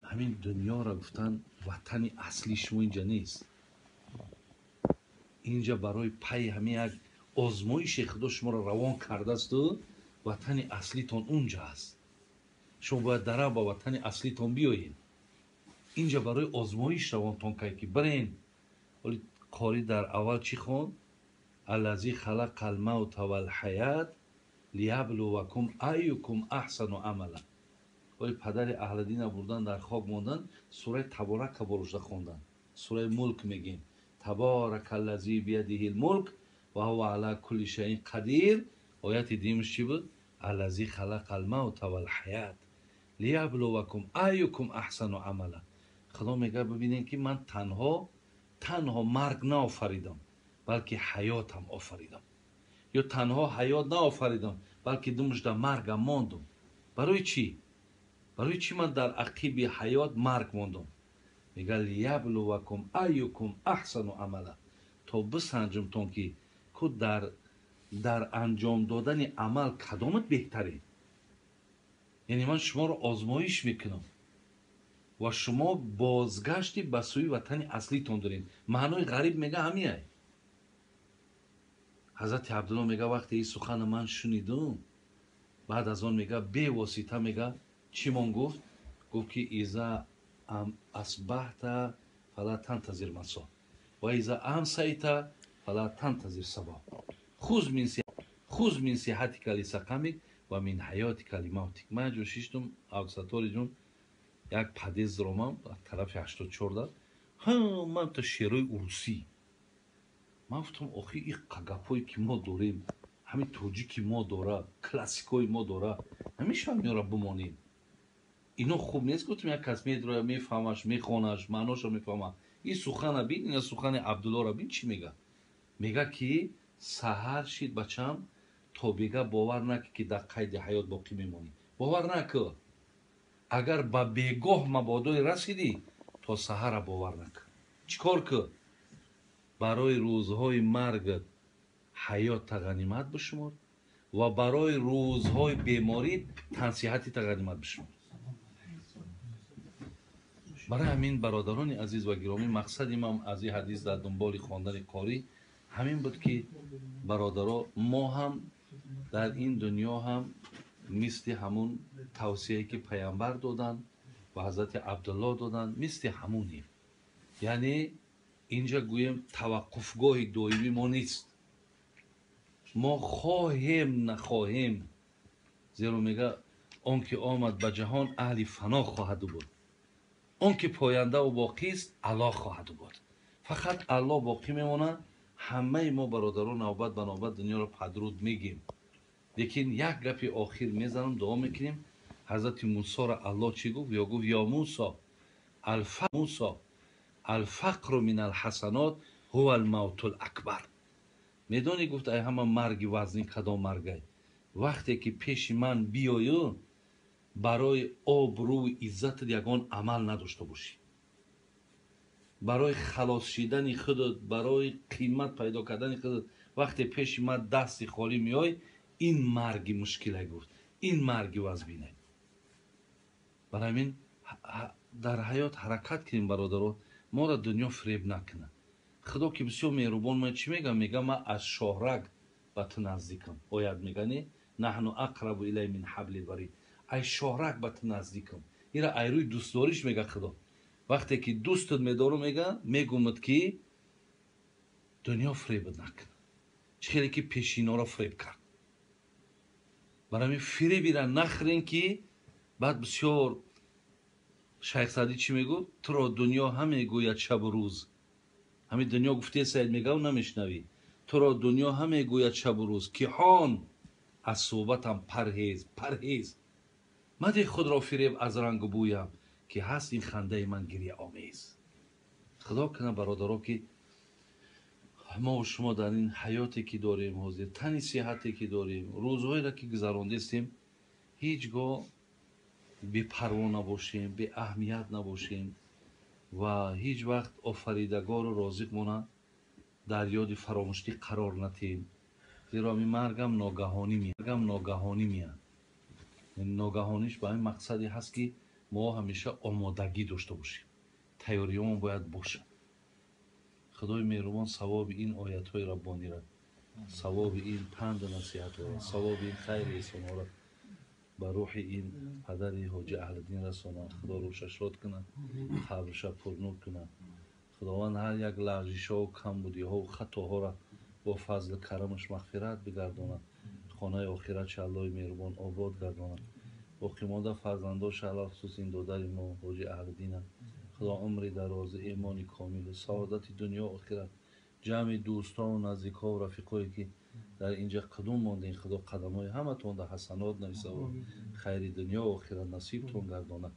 Ҳамин дунёро гуфтан ватани аслии шумо инҷа нест. Инҷа барои пайи ҳамин як озмоише Худо шуморо равон кардаасту ватани аслитон унҷа аст. Шумо бояд дарав ба ватани аслитон биёед. Инҷа барои озмоиш равонтон кард ки бирен. Оли қорӣ дар аввал чӣ хонд? Аллази халақал мавта вал ҳаят лияблувакум айюкум аҳсану амала. Оли падари Аҳладина бурдан дар хок мондан, сураи Таборака борушда хондан. Сураи Мулк мегем. Табаракаллази биядиҳил мулк ва ҳува ала кулли шайин қадир. Ояти дуюмаш чӣ буд? Аллази халақал мавта вал ҳаят лияблувакум айюкум аҳсану амала. Худо мегӯяд бибинед ки ман танҳо марг наофаридам, балки ҳаётам офаридам. Ё танҳо ҳаёт наофаридам, балки думушда маргам мондум. Барои чӣ? Барои чӣ ман дар ақиби ҳаёт марг мондум? Мегӯяд лияблувакум айюкум аҳсану амала. То бисанҷумтон ки ку дар анҷом додани амал кадомат беҳтарин. Яъне ман шуморо озмоиш мекунам ва шумо бозгашти ба сӯи ватани аслитон доред. Маънои ғариб мега ҳамияй. Ҳазрати Абдулло мега вақте ин сухана ман шунидум, баъд аз он мега бевосита мега чӣ мон гуфт? Гуфт ки иза асбаҳта фала тантазир масо ва иза амсайта фала тантазир сабо. Хуз мин сиҳатика лисақамик ва мин ҳаётика лимавтик. Ман ҷо шиштум Абдусаттори ҷун як подъезд ромам тарафи 84 ман та шерои урусӣ. Ман гуфтам охи ин гапҳое ки мо дорем, ҳамин тоҷики мо дора, классикҳои мо дора, ҳамеша меёра бимонем. Ино хуб нест, гуфтам як кас медроя, мефаҳмаш, мехонаш, маъношо мефаҳма. Ин сухана бин, ина сухани Абдуллоро бин чӣ мега? Мега ки саҳар шид бачам, то бега бовар накӣ ки дар қайди ҳаёт боқӣ мемонӣ. Бовар накӣ. Агар ба бегоҳ мабодое расидӣ, то саҳара бовар накӣ. Чӣ кор кӣ? Барои рӯзҳои маргат ҳаётта ғанимат бишумор ва барои рӯзҳои беморит тансиҳатита ғанимат бишумор. Барои ҳамин бародарони азиз ва гиромӣ, мақсади ман аз ин ҳадис дар дунболи хондани қорӣ ҳамин буд ки бародаро, мо ҳам дар ин дунё ҳам мисли ҳамун тавсияе ки пайғамбар доданд ва ҳазрати Абдулло доданд, мисли ҳамунем. Яъне инҷа гӯем таваққуфгоҳи доимӣ мо нест. Мо хоҳем нахоҳем, зеро мега он ки омад ба ҷаҳон аҳли фано хоҳаду буд, он ки пояндаву боқист Аллоҳ хоҳаду буд. Фақат Аллоҳ боқӣ мемонад. Ҳамаи мо бародарон навбат ба навбат дунёро падруд мегем. Лекин як гапи охир мезанам, дуо мекунем. Ҳазрати Мусоро Аллоҳ чӣ гуфт? Ё гуфт ё Мусо, Мусо алфақру мин алҳасанот ҳува алмавтул акбар. Медонӣ гуфт ай ҳама марги вазнин кадом маргай? Вақте ки пеши ман биёю барои обрӯи иззатат ягон амал надошта бошӣ, барои халос шидани худат, барои қимат пайдо кардани худат, вақте пеши ман дасти холӣ меой, ин марги мушкилай гуфт, ин марги вазбинай. Барои ҳамин дар ҳаёт ҳаракат кунем бародаро, моро дунё фиреб накунад. Худо ки бисёр меҳрубон, ман чӣ мегӯям? Мегӯям ман аз шоҳраг ба ту наздикам. Оят мега не? Наҳну ақрабу илай мин ҳаблил варид. Ай шоҳраг ба ту наздикам. Ира ай рӯи дӯстдориш мега Худо. Вақте ки дӯстат медору мега, мегӯмад ки дунё фиребат накунад. Чӣ хеле ки пешиноро фиреб кард. Барои ҳамин фиребира нахӯрен ки баъд бисёр Шайх Саъдӣ чӣ мегуфт? Туро дунё ҳаме гӯяд шабу рӯз. Ҳамин дунё гуфтee Саид мегав намешнавӣ. Туро дунё ҳаме гӯяд шабу рӯз ки ҳон аз суҳбатам парҳез, парҳез. Мадеҳ худро фиреб аз рангу бӯям ки ҳаст ин хандаи ман гирияомез. Худо кунад бародаро ки мо шумо дар ин ҳаёте ки дорем ҳозир, тани сиҳате ки дорем, рӯзҳоеро ки гузарондестем, ҳеҷ гоҳ бепарво набошем, беаҳамият набошем ва ҳеҷ вақт офаридагору розиқмона дар ёди фаромӯштӣ қарор натиҳем. Зеро ҳамин маргам ногаҳонӣ меяд, ногаҳонӣ меяд. Ногаҳониш ба ҳамин мақсаде ҳаст, ки мо ҳамеша омодагӣ дошта бошем, тайёриёмон бояд бошад. Худои меҳрубон савоби ин оятҳои раббонира, савоби ин панду насиҳатҳоро, савоби ин хайри эҳсонҳоро ба рӯҳи ин падари ҳоҷи Аҳлиддин расонад. Худо рӯҳша шод кунад, қабрша пурнур кунад. Худованд ҳар як лағжишҳову камбудиҳову хатоҳоро бо фазлу карамаш мағфират бигардонад. Хонаи охиратша Аллоҳи меҳрубон обод гардонад. Боқимонда фарзандоша, алалхусус ин додари мо ҳоҷи Аҳлиддина, Худо умри дарози, имони комилу саодати дунё охират, ҷамъи дӯстону наздикҳову рафиқое ки дар инҷа қадум мондем, Худо қадамҳои ҳаматон дар ҳасанот нависаву хайри дунё охират насибтон гардонад.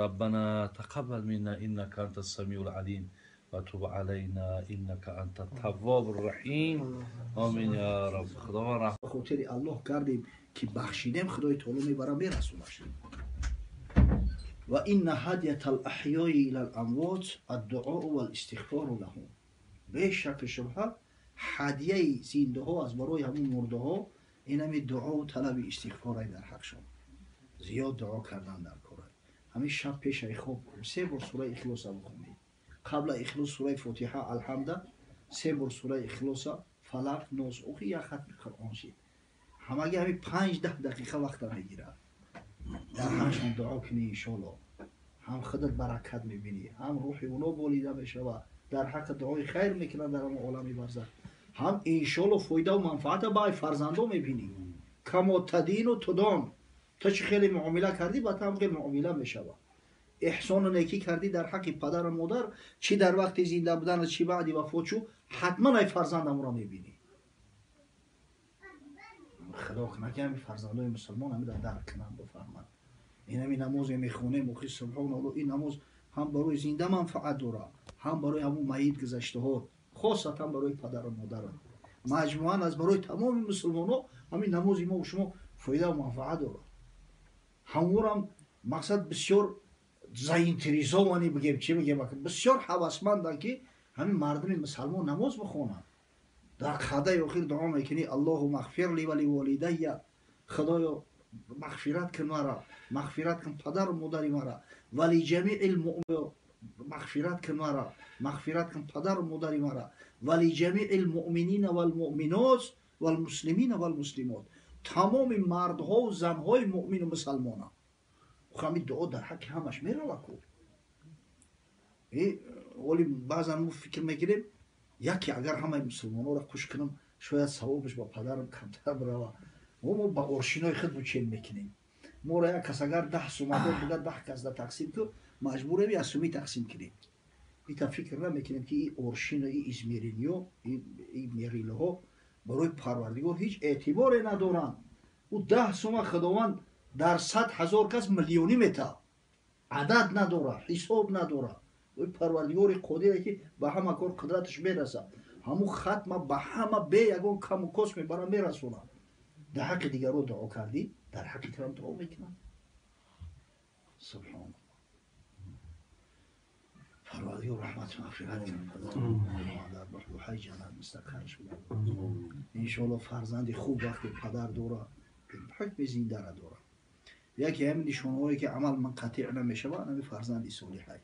Раббана тақаббал минна иннака анта самиул алим ва туб алайна иннака анта таввобур раҳим. Омин я рабб. Худованд раҳм хотири Аллоҳ кардем ки бахшидем, Худои таоло мебара мерасонаш. Ва инна ҳадиятал аҳёи илал амвот аддуоу вал истиғфору лаҳум. Бешак шубҳа ҳадияи зиндаҳо аз барои ҳамун мурдаҳо инами дуову талаби истиғфорай дар ҳақшон. Зиёд дуо кардан дар корай. Ҳамин шаб пешаи хоб се бор сураи Ихлоса бихонед. Қабла Ихлос сураи Фотиҳа Алҳамда, се бор сураи Ихлоса, Фалақ, Нос, охи як хатми Қуръон шид. Ҳамаги ҳамин 5-10 дақиқа вақта мегирад. Дар ҳақшон дуо кунӣ иншоаллоҳ. Ҳам худат баракат мебинӣ, ҳам рӯҳи уно болида мешавад, дар ҳаққи дуои хайр мекунанд дар ҳамон олами барзах, ҳам иншоаллоҳ фоидаву манфаата ба фарзандо мебинӣ. Камо тадину тудон, ту чӣ хеле муомила кардӣ, ба ту ҳам хеле муомила мешавад. Эҳсону некӣ кардӣ дар ҳаққи падару модар, чӣ дар вақти зинда будан, чӣ баъди вафот шу, ҳатман ай фарзандамро мебинӣ. Худо кунад ки ҳамин фарзандои мусулмон ҳаминро дарк кунанд, бифаҳманд. Ин ҳамин намозе мехонем, охи субҳоналлоҳ, ин намоз ҳам барои зинда манфаат дорад, ҳам барои ҳамун майит гузаштаҳо, хосатан барои падару модарат. Маҷмӯан аз барои тамоми мусулмонҳо ҳамин намози мо шумо фоидаву манфаат дорад. Ҳамворам мақсад бисёр заинтересовани бигем, чӣ бигем, бисёр ҳавасманданд ки ҳамин мардуми мусалмон намоз бихонанд. Дар қадаи охир дуо мекунӣ: Аллоҳумма ғфир ли ва ли волидайя, Худоё мағфират кун мара, мағфират кун падару модари мара, ва ли ҷамиил муъмин, мағфират кун мара, мағфират кун падару модари мара, ва ли ҷамиил муъминина вал муъминот вал муслимина вал муслимот, тамоми мардҳову занҳои муъмину мусалмона. Ҳамин дуо дар ҳаққи ҳамаш мерава ку. Оли баъзан мо фикр мекунем, яке агар ҳамаи мусулмонҳоро хуш кунам, шояд савобаш ба падарам камтар бирава. Мо ба оршинои худ мучен мекунем. Моро як кас агар 10 сума дод, дига 10 кас да тақсим ку, маҷбурем як суми тақсим кунем. Ита фикр намекунем ки и оршино, и измерениё, и мерилаҳо барои Парвардигор ҳеҷ эътиборе надоранд. Ӯ 10 сума Худованд дар 100 000 кас миллионӣ метавад. Адад надорад, ҳисоб надорад. Ӯ Парвардигори қодире ки ба ҳама кор қудраташ мерасад. Ҳамун хатма ба ҳама бе ягон каму кос мебара мерасонад. Дар ҳаққи дигаро дуо кардӣ, дар ҳаққи туам дуо мекунад. Субҳоналлоҳ. Парвардигор раҳмату мағфират кунад падару модар, рӯҳаи ҷаннат мустақарш бигардонад. Иншоаллоҳ фарзанди хуб вақте падар дорад, ҳукми зиндара дорад. Яке ҳамин нишонаҳое ки амал мунқатиъ намешавад, ҳамин фарзанди солиҳай.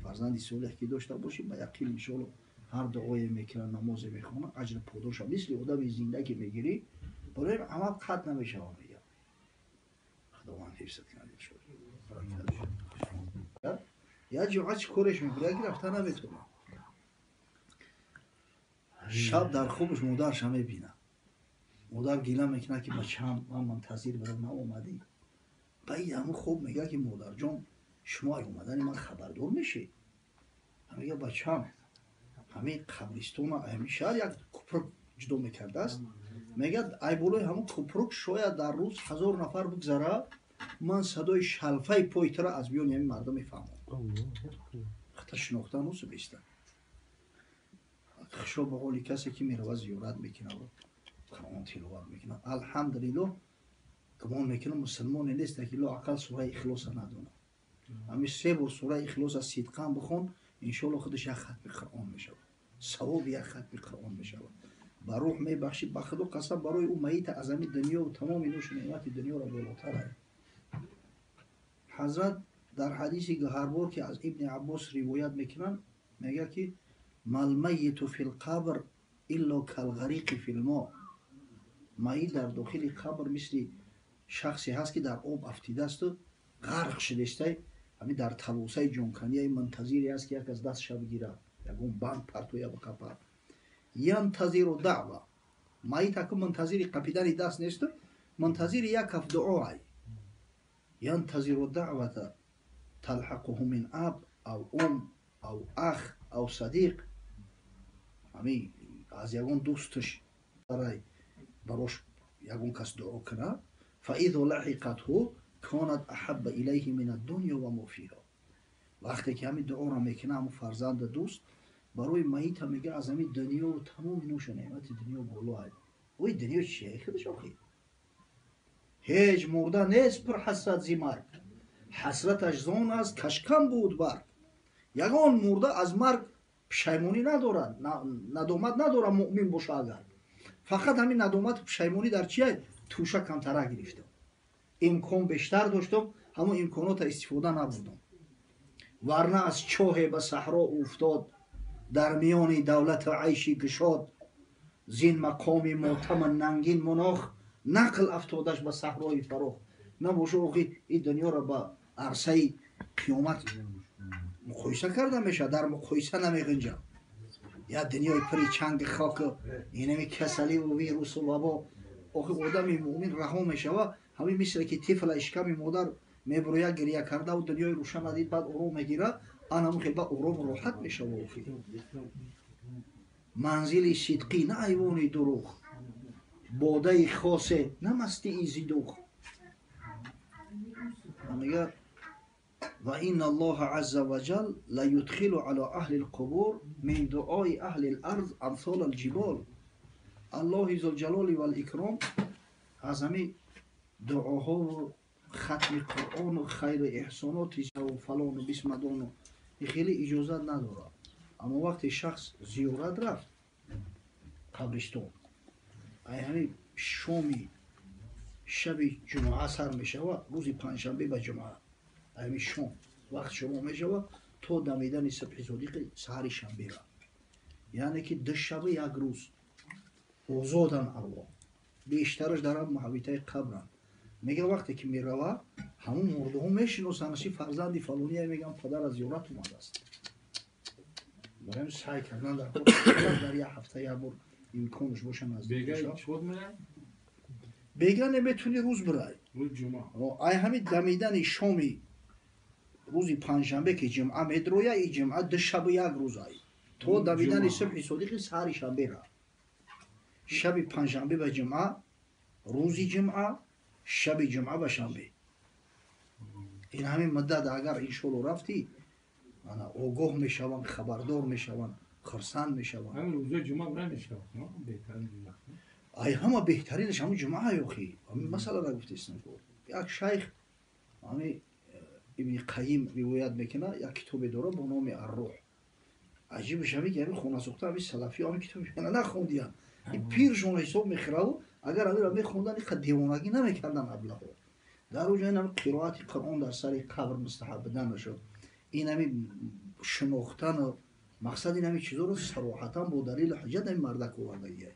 Фарзанди солиҳ ки дошта бошӣ, ба яқин иншоаллоҳ ҳар дуое мекунад, намозе мехонад, аҷру подоша мисли одами зинда ки мегирӣ, барои амал қатъ намешавад, мегӯям. Худованд ҳифзат кунад иншоаллоҳ. Як ҷоа чӣ кореш мекунад, яке рафта наметавонад. Шаб дар хобаш модарша мебинад. Модар гила мекунад ки бачаам, ман мунтазир будам, наомадӣ. Ба ин ҳамун хоб мегӯяд ки модарҷон, шумо ай омадани ман хабардор мешед. Мегӯяд бачаам, ҳамин қабристона, ҳамин шаҳр як купрук ҷудо мекардааст. Мегӯяд ай болои ҳамун купрук шояд дар рӯз 1000 нафар бигзарад, ман садои шалфаи пои тура аз миёни ҳамин мардум мефаҳмам. Хата шинохтан усу беста. Хушо ба ҳоли касе ки мерава зиёрат мекунад, Қуръон тиловат мекунад. Алҳамдулиллоҳ, гумон мекунам мусулмоне нест ки лоақал сураи Ихлоса надонад. Ҳамин се бор сураи Ихлоса сидқан бихон, иншоаллоҳ худаш як хатми Қуръон мешавад. Савоби як хатми Қуръон мешавад. ба рӯҳ мебахшӣ, ба худо қасам, барои ӯ майита аз ҳамин дунёву тамоми нӯшу неъмати дунёро болотар ай. Ҳазрат дар ҳадиси гаҳарбор, ки аз Ибни Аббос ривоят мекунанд, мегӯяд, ки малмайиту фил қабр илло калғариқи филмо. Майит дар дохили қабр мисли шахсе ҳаст, ки дар об афтидаасту ғарқ шудестай, ҳамин дар талосаи ҷонканияи мунтазире аст, ки як аз дастша бигирад, ягон банд партоя бикапад. Янтазиру даъва. Майит аку мунтазири қапидани даст несту, мунтазири як каф дуо ай. Янтазиру даъвата талҳақуҳу мин аб ав ум ав ах ав садиқ. Ҳамин аз ягон дӯсташ барай барош ягон кас дуо кунад. Фаизо лаҳиқатҳу канат аҳабба илайҳи мин аддунё ва мо фиҳо. Вақте ки ҳамин дуоро мекунад, ҳамун фарзанду дӯст барои майита мега, аз ҳамин дунёву тамоми нӯшу неъмати дунё боло ай. Ой, дунё чие худаш охи? Ҳеҷ мурда нест пур ҳасрат зи марг, ҳасраташ зон аст кашкам буд барг. Ягон мурда аз марг пушаймонӣ надорад, надомат надорад, муъмин боша агар. Фақат ҳамин надомату пушаймонӣ дар чия? Тӯша камтара гирифтам, имкон бештар доштам, ҳамон имконота истифода набурдам. Варна аз чоҳе ба саҳро уфтод, дар миёни давлату айши кушод, зин мақоми мотама нангин мунох, нақл афтодаш ба саҳрои фарох. Набошо охи, ин дунёро ба арсаи қиёмат муқоиса карда мешавад, дар муқоиса намеғинҷад. Я дунёи пури чанги хоку инами касаливу вирусу вабо. Охи, одами муъмин раҳо мешава, ҳамин мисле ки тифла ишками модар мебуроя, гиря кардаву дунёи рӯшан надид, баъд ором мегира, анаму хел ба орому роҳат мешава. Охи, манзили сидқӣ на айвони дурӯғ, бодаи хосе на мастии зидуғ. Мегӯяд: ва инна Аллоҳа азза ва ҷал ла юдхилу ала аҳли лқубур мин дуои аҳли ларз амсол алҷибол. Аллоҳи зулҷалоли валикром аз ҳамин дуоҳову хатми Қуръону хайру эҳсоноти фалону бисмадону хеле иҷозат надорад. Аммо вақте шахс зиёрат рафт қабристон, ай ҳамин шоми шаби ҷумъа сар мешавад, рӯзи панҷшанбе ба ҷумъа, ҳамин шом вақт шумо мешавад то дамидани субҳи содиқи саҳари шанбера, яъне ки ду шаба як рӯз озодан арвоҳ, бештараш дар муҳавитаи қабранд. Мега, вақте ки мерава, ҳамун мурдаҳо мешиносанд, ши фарзанди фалония, мегӯянд, падар аз зиёрат омадааст. Барои саъй кардан дар як ҳафта як бор имконаш боша, наздик. Бега неметуни рӯз бирай, ай ҳамин дамидани шоми рӯзи панҷшанбе, ки ҷумъа медроя, и ҷумъа ду шабу як рӯз ай, то дамидани субҳи содиқи саҳари шанбера, шаби панҷшанбе ба ҷумъа, рӯзи ҷумъа, шаби ҷумъа ба шанбе, ин ҳамин муддат агар иншоалло рафтӣ, ана огоҳ мешаванд, хабардор мешаванд, хурсанд мешаванд. Ай ҳама беҳтаринаш ҳамун ҷумъа охи. Ҳамин масъаларо гуфтестам. Як шайх, ҳамин Ибни Қайим ривоят мекунад, як китобе дорад бо номи Аррӯҳ. Аҷибаш ҳамин ки ҳамин хонасохта, ҳамин салафиё ҳамин китоби нахондиянд. Ин пиршон ҳисоб мехӯраву агар ҳаминро мехонданд, иқа девонагӣ намекарданд аблаҳо. Дар оҷа ин ҳами қироати Қуръон дар сари қабр мустаҳаб будан нашуд, ин ҳами шинохтану мақсад, ин ҳами чизоро сароҳатан бо далелу ҳуҷҷат ҳамин мардак овардагия.